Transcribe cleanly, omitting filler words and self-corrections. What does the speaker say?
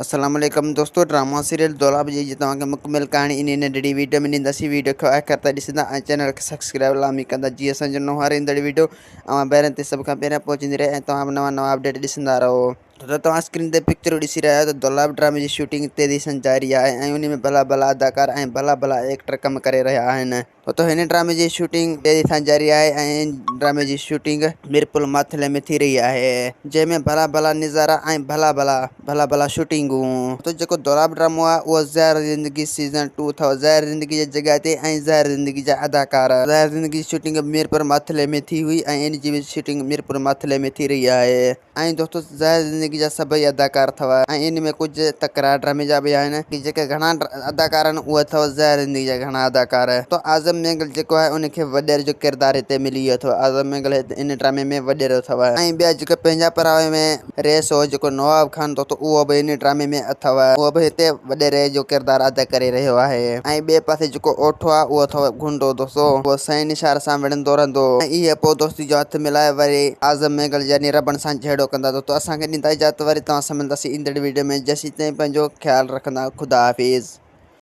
السلام عليڪم دوستو ڊراما سيريل دولاب جي توهان کي مڪمل ڪهاڻي انهي ننڍڙي ويڊيو ۾ ڏينداسين. ويڊيو کي آخر تائين ڏسندا ۽ چينل کي سبسڪرائب لازمي ڪندا جيئن اسان جو نئون هر ايندڙ ويڊيو اوهان ڀائرن تي سڀ کان پهريان پهچندي رهي ۽ توهان به نوان نوان اپڊيٽ ڏسندا رهو. ته توهان اسڪرين تي پڪچرون ڏسي رهيا آهيو ته دولاب ڊرامي جي شوٽنگ تيزي سان جاري آهي ۽ انهي ۾ ڀلا ڀلا اداڪار ۽ ڀلا ڀلا ايڪٽر ڪم ڪري رهيا آهن. ته هن ڊرامي جي شوٽنگ تيزي سان جاري آهي ۽ ان ڊرامي جي شوٽنگ ميرپور ماٿيلي ۾ ٿي رهي آهي جنهن ۾ ڀلا ڀلا نظارا ۽ ڀلا ڀلا ڀلا ڀلا شوٽنگون. ته جيڪو دولاب ڊرامو آهي اهو زهر زندگي سيزن ٽو اٿو زهر زندگي جي جڳهه تي ۽ زهر زندگي جا اداڪار. زهر زندگي جي شوٽنگ به ميرپور ماٿيلي ۾ ٿي هئي ۽ ان جي به شوٽنگ ميرپور ماٿيلي ۾ ٿي رهي آهي. ۽ دوستو زهر زندگي جا سڀئي اداڪار اٿو ۽ ان ۾ ڪجهه تڪرار ڊرامي جا به آهن ڪي جيڪي گهڻا اداڪار آهن اهي اٿو زهر زندگي جا گهڻا اداڪار ته اعظم مينگل جيڪو آهي ان کي وڏيري جو ڪردار هتي ملي ويو اٿو اعظم مينگل هت ان ڊرامي ۾ وڏيرو اٿو ۽ ٻيا جيڪي پنهنجا پراوي ۾ رئيس هو جيڪو نواب خان دوستو اهو به ان ڊرامي ۾ اٿو اهو به هتي وڏيري جو ڪردار ادا ڪري رهيو آهي ۽ ٻئي پاسي جيڪو اوٺو آهي اهو اٿو گهنڊو دوستو اهو سائين نشار سان وڙهندو رهندو ۽ اهي پوء دوستي جو هٿ ملائي وري اعظم مينگل يعني ربڻ سان جهيڙو ڪندا دوستو اسان کي ڏيندا اجازت وري توهان سان ملنداسين ايندڙ ويڊيو ۾ جيسين تائين پنهنجو خيال رکندا خدا حافظ.